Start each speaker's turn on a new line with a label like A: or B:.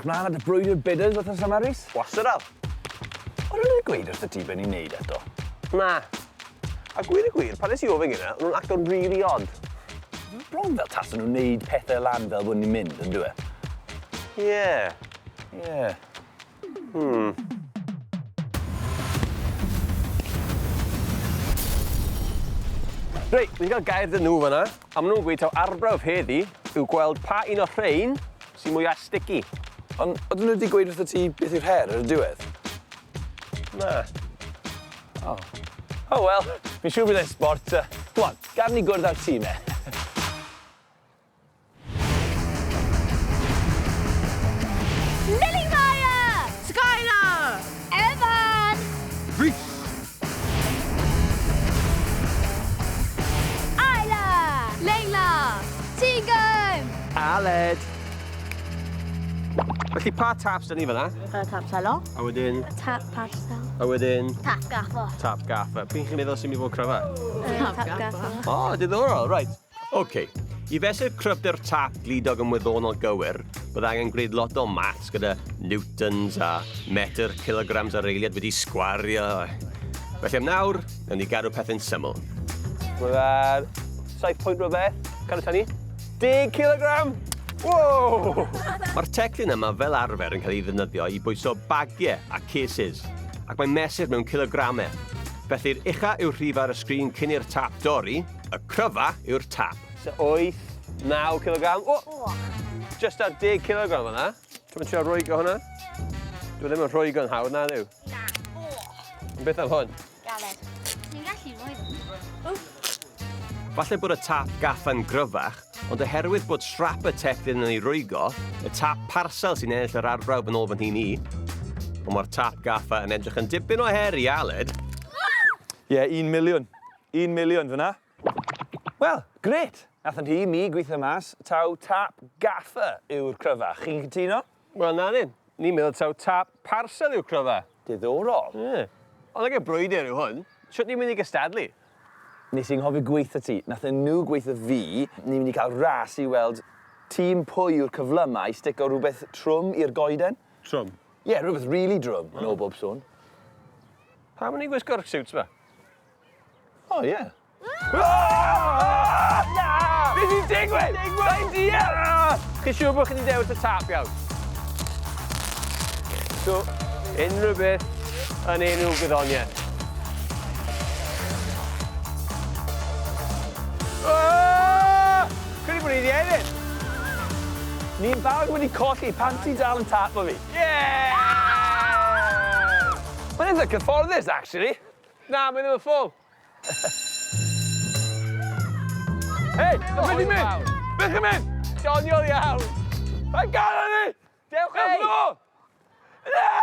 A: edrych mlaen at y brwydr bidders wythnos yma, Rhys?
B: Wastad al.
A: O'n nhw'n gweud wrth y ti be ni'n neud eto?
B: Na. A gwir y gwir, pan nes i ofyn gyda, o'n nhw'n acto'n really odd.
A: Bron fel tasen nhw'n neud pethau lan fel bod ni'n mynd, yn dyw e?
B: Ie.
A: Ie.
B: Reit, fi 'di cael gair 'da nhw fan'na, a ma' nhw'n gweud taw arbrawf heddi yw gweld pa un o'r rhein sy'n mwya sticky.
A: Ond oedden nhw wedi gweud wrtho ti beth yw'r her ar y diwedd?
B: Na.
A: O. Oh wel, fi'n siŵr bydd e'n sbort. Come on, gad ni gwrdd â'r tîm e.
C: Lily Maia! Skylar! Evan!
A: Rhys!
C: Isla! Leila! Tegan!
B: Aled! Felly pa taps 'da ni fan'na?
D: Tap selo.
B: A wedyn?
D: Tap parsel.
B: A wedyn?
D: Tap gaffa.
B: Tap gaffa. P'un chi'n meddwl sy'n mynd i fod cryfa?
D: Tap gaffa.
B: O, diddorol, reit. OK. I fesur cryfder tap gludog yn wyddonol gywir, bydd angen gwneud lot o maths gyda newtons a metr, kilograms ar eiliad wedi sgwario. Felly am nawr, nawn ni gadw pethau'n syml. Mae ar 7 pwynt rhywbeth, cadw tynnu. 10 kilogram! Wow! Mae'r teclyn yma fel arfer yn cael ei ddefnyddio i bwyso bagiau a cases, ac mae'n mesur mewn cilogramau. Felly'r ucha yw'r rhif ar y sgrin cyn i'r tap dorri, Y cryfa yw'r tap. So 8, 9 kilogram. O! Just ar 10 kilogram fan'na. Ti'n trio rwygo hwnna? Dwi ddim yn rhwygo'n hawdd, na ddiw.
D: Na. O!
B: Ond beth am hwn?
D: Galed. Ti'n gallu rwygo.
B: Falle bod y tap gaffa'n gryfach, ond oherwydd bod strap y teclyn yn ei rwygo, y tap parsel sy'n ennill yr arbrawf yn ôl fy nhîm i. Ond mae'r tap gaffa yn edrych yn dipyn o her i Aled.
A: Ie, yeah, un miliwn. Un miliwn fyna. Wel, grêt! Nath yn nhîm i gweithio mas taw tap gaffer yw'r cryfa. Chi'n cytuno?
B: Wel, na ni. Ni'n meddwl taw tap parsel yw'r cryfa.
A: Diddorol.
B: Ie. Ond nage brwydr yw hwn. Shwt ni'n mynd i gystadlu?
A: Nes i anghofio gweutho ti, nathon nhw gweutho fi, ni'n mynd i cael ras i weld tîm pwy yw'r cyflyma i stico rhywbeth trwm i'r goeden.
B: Trwm?
A: Ie, yeah, rhywbeth really drwm, yn ôl bob sôn.
B: Pam o'n i'n gwisgo'r siwts 'ma?
A: O, ie. Na! Be sy'n digwydd? Mae'n dial!
B: Chi'n siŵr bod chi wedi dewis y tap iawn? So, unrhyw beth yn enw gwyddoniaeth. Credu bod ni wedi ennill!
A: Ni'n barod wedi colli, pam ti dal yn tapo fi?
B: Yeah!
A: Mae'n eitha cyfforddus, actually.
B: Na, mae ddim yn ffwl.
A: Hei, beth ti'n mynd? Beth chi'n mynd?
B: Doniol iawn.
A: Mae'n gael ni!
B: Dewch ei!
A: Dewch nôl! Na!